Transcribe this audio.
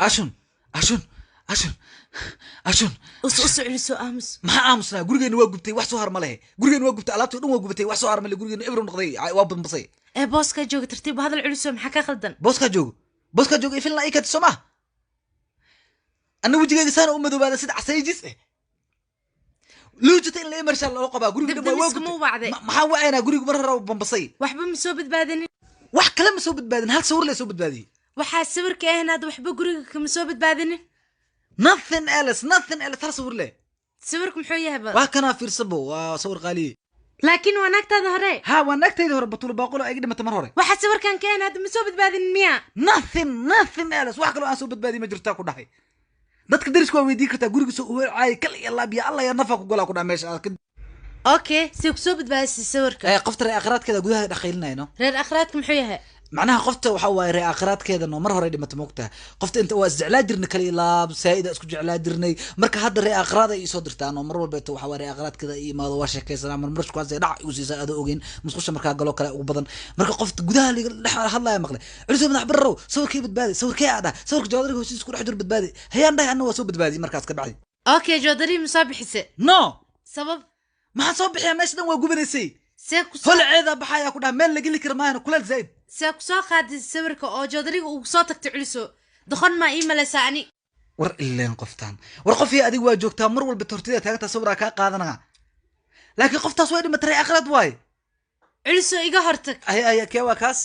Ashun, ashun, ashun, ashun. Us us, Culusow, aamus. Maxaa aamusnaa? Gurigeena waa gubtay, wax soo har ma lehe. Gurigeena waa gubtay, alaabtii dhan waa gubatay, wax soo har ma lehe. Gurigeena ebro noqday, waa bambasay. Ee booskaa jooga, tartiib u hadal, Culusow, maxaa ka khaldan? Booskaa joogo, booskaa joogo, ifilna ii kati soo maha. Anna wejigeyga saana u madoobaada sida casayjis eh luujata in la imarshaa loo qabaa. Guriga dhan waa Dabdamiska gubtay. Ma wacday? Maxaa wacaynaa? Gurigu mar hore bambasay. Waxba ma soo badbaadinin? Wax kale ma soo badbaadin, hal sawir lee soo badbaadiyey. Waxaa sawirka ahayn hadda waxba guriga kama soo badbaadinin? Nothing else, nothing else, hal sawir leh. Sawirka muxuu yahay ba? Waa kanaa, fiirsabo, waa sawir qaaliye. Laakiin waa naagtaada hore. Ha, waa naagtayda hore, Batuulo Baaqolo, iga dhimata mar hore. Waxaa sawirkan ka ahayn hadda ma soo badbaadinin miya? Nothing, nothing else, wax kaloo aan soo badbaadiy ma jirtaa ku dhahay. Dadka dariska waa weydiin kartaa. Guriga soo uweelcaayay kal iyo laab iyo alla ya nafa ku golaa ku dhaha meesha aad ka Okay, see kusoo badbaadisay sawirka? Eh, qofta reer aakhiraadkeeda gudaha dhaqaylinayno. Reer akhraadka muxuu yahay? Macnaha qofta waxa waaye reer aakhiraadkeeda no mar hore dhimata, moogtaha. Qofta inta waa isjeclaa jirnay, kala ilaab saa'ida isku jeclaa jirnay. Marka hadda reer aakhiraad ay isoo dirtaan oo mar walbeeto waxa waaye reer aakhiraadkeeda ay imaado, waa sheekaysanaa. Mar marshku haasay dhac igu siisaa adoo ogeyn, musqusha markaa galo kale ugu badan. Marka qofta gudaha liga dhex hadlaya maqlay: "Culiso madax bararow, sawirkay badbaadi." "Sawirkee?" aa dhah. "Sawirka joodariga hoostiisa ku dhex jiro badbaadi." "Hayaan," dhahay anna, waa soo badbaadi markaas ka bacdi. Okay, joodari ma soo bixise? No. Sabab? Maxaa soo bixiyaa? Meesha dhan waa gubanaysay. See kusoo Holceeda baxayaa ku dhaha, meel la geli kara maahana, kuleel zaid. See kusoo qaaday sawirka oo joodariga uu soo tagtay? Culiso, doqon maa ii malaysaa ani? War ileen qoftaan, war qofii adiga waa joogtaa, mar walba tortida taaganta sawiraa kaa qaadanaa, laakiin qoftaas way dhimatay, aakhirad waay. Culiso, iga hortag. Ay ay, kee waa kaas?